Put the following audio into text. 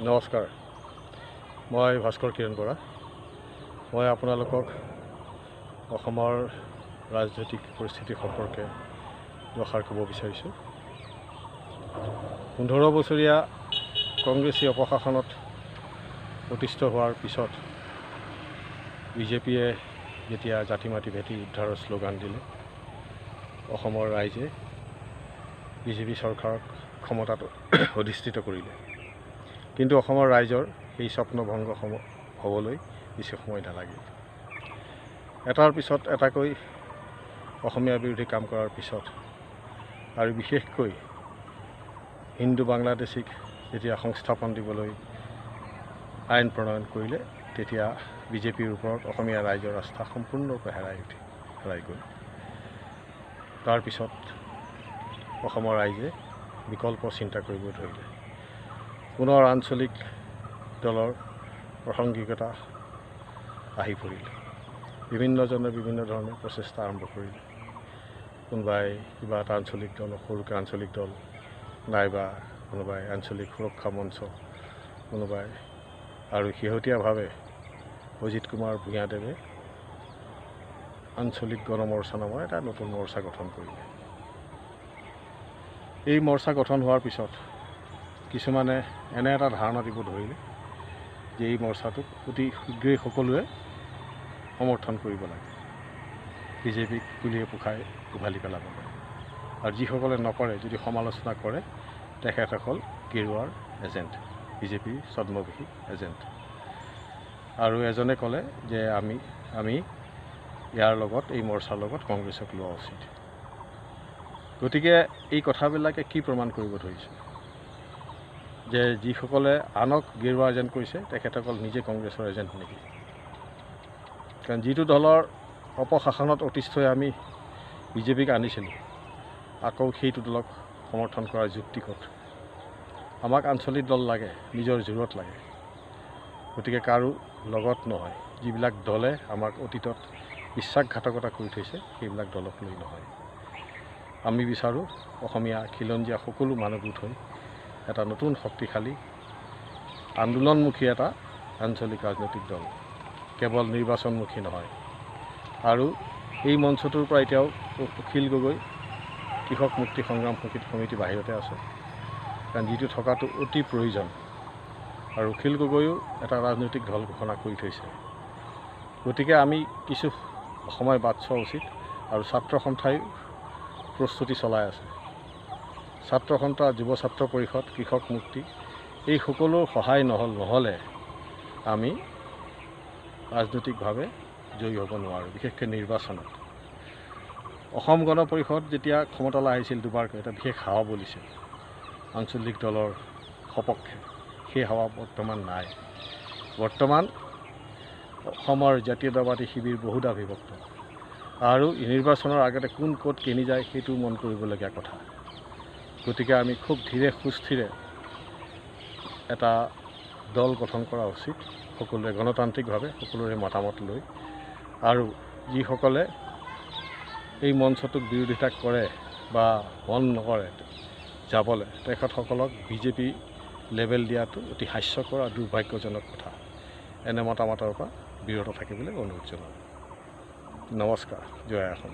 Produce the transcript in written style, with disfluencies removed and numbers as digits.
নমস্কাৰ, মই ভাস্কৰ কিৰণ বৰা। মই আপোনালোকক অসমৰ ৰাজনৈতিক পৰিস্থিতি সম্পৰ্কে দুআষাৰ ক'ব বিচাৰিছোঁ। 15 বছৰীয়া কংগ্ৰেছী অপশাসনত অতিষ্ঠ হোৱাৰ পিছত বিজেপিয়ে যেতিয়া জাতি মাটি ভেটি উদ্ধাৰৰ শ্লোগান দিলে, অসমৰ ৰাইজে বিজেপি চৰকাৰক ক্ষমতাত অধিষ্ঠিত কৰিলে। কিন্তু অসমৰ ৰাইজৰ সেই স্বপ্ন ভংগ হ'বলৈ বেছি সময় নালাগিল। এটাৰ পিছত এটাকৈ অসমীয়া বিৰোধী কাম কৰাৰ পিছত আৰু বিশেষকৈ হিন্দু বাংলাদেশীক যেতিয়া সংস্থাপন দিবলৈ আইন প্ৰণয়ন কৰিলে, তেতিয়া বিজেপিৰ ওপৰত অসমীয়া ৰাইজৰ আস্থা সম্পূৰ্ণৰূপে হেৰাই গ'ল। তাৰপিছত অসমৰ ৰাইজে বিকল্প চিন্তা কৰিব ধৰিলে। পুনৰ আঞ্চলিক দলৰ প্ৰাসংগিকতা আহি পৰিল। বিভিন্নজনে বিভিন্ন ধৰণে প্ৰচেষ্টা আৰম্ভ কৰিলে। কোনোবাই কিবা এটা আঞ্চলিক দল, সৰুকৈ আঞ্চলিক দল, নাইবা কোনোবাই আঞ্চলিক সুৰক্ষা মঞ্চ, কোনোবাই আৰু শেহতীয়াভাৱে অজিত কুমাৰ ভূঞাদেৱে আঞ্চলিক গণ মৰ্চা নামৰ এটা নতুন মৰ্চা গঠন কৰিলে। এই মৰ্চা গঠন হোৱাৰ পিছত কিছুমানে এনে এটা ধাৰণা দিব ধৰিলে যে এই মৰ্চাটোক অতি শীঘ্ৰেই সকলোৱে সমৰ্থন কৰিব লাগে, বিজেপিক পুলিয়ে পোখাই উভালি পেলাব লাগে। আৰু যিসকলে নকৰে, যদি সমালোচনা কৰে, তেখেতসকল গেৰুৱাৰ এজেণ্ট, বিজেপিৰ ছদ্মবেশী এজেণ্ট। আৰু এজনে ক'লে যে আমি ইয়াৰ লগত, এই মৰ্চাৰ লগত কংগ্ৰেছক লোৱা উচিত। গতিকে এই কথাবিলাকে কি প্ৰমাণ কৰিব ধৰিছে যে যিসকলে আনক গেৰুৱা এজেণ্ট কৰিছে, তেখেতসকল নিজে কংগ্ৰেছৰ এজেণ্ট নেকি? কাৰণ যিটো দলৰ অপশাসনত অতিষ্ঠ হৈ আমি বিজেপিক আনিছিলোঁ, আকৌ সেইটো দলক সমৰ্থন কৰাৰ যুক্তি ক'ত? আমাক আঞ্চলিক দল লাগে, নিজৰ জোৰত লাগে। গতিকে কাৰো লগত নহয়। যিবিলাক দলে আমাক অতীতত বিশ্বাসঘাতকতা কৰি থৈছে, সেইবিলাক দলক লৈ নহয়। আমি বিচাৰোঁ অসমীয়া খিলঞ্জীয়া সকলো মানুহ গোট হৈ এটা নতুন শক্তিশালী আন্দোলনমুখী এটা আঞ্চলিক ৰাজনৈতিক দল, কেৱল নিৰ্বাচনমুখী নহয়। আৰু এই মঞ্চটোৰ পৰা এতিয়াও অখিল গগৈ কৃষক মুক্তি সংগ্ৰাম সমিতি বাহিৰতে আছে, কাৰণ যিটো থকাটো অতি প্ৰয়োজন। আৰু অখিল গগৈও এটা ৰাজনৈতিক দল ঘোষণা কৰি থৈছে। গতিকে আমি কিছু সময় বাট চোৱা উচিত। আৰু ছাত্ৰ সন্থাই প্ৰস্তুতি চলাই আছে। ছাত্ৰ সন্থা, যুৱ ছাত্ৰ পৰিষদ, কৃষক মুক্তি, এই সকলো সহায় নহ'লে আমি ৰাজনৈতিকভাৱে জয়ী হ'ব নোৱাৰোঁ, বিশেষকৈ নিৰ্বাচনত। অসম গণ পৰিষদ যেতিয়া ক্ষমতালৈ আহিছিল দুবাৰকৈ, এটা বিশেষ হাৱা বলিছিল আঞ্চলিক দলৰ সপক্ষে। সেই হাৱা বৰ্তমান নাই। বৰ্তমান অসমৰ জাতীয়তাবাদী শিবিৰ বহুধা বিভক্ত। আৰু নিৰ্বাচনৰ আগতে কোন ক'ত কেনি যায় সেইটো মন কৰিবলগীয়া কথা। গতিকে আমি খুব ধীৰে সুস্থিৰে এটা দল গঠন কৰা উচিত, সকলোৱে গণতান্ত্ৰিকভাৱে সকলোৰে মতামত লৈ। আৰু যিসকলে এই মঞ্চটোক বিৰোধিতা কৰে বা মন নকৰে যাবলৈ, তেখেতসকলক বিজেপি লেবেল দিয়াটো অতি হাস্যকৰ আৰু দুৰ্ভাগ্যজনক কথা। এনে মতামতৰ পৰা বিৰত থাকিবলৈ অনুৰোধ জনালোঁ। নমস্কাৰ, জয় অসম।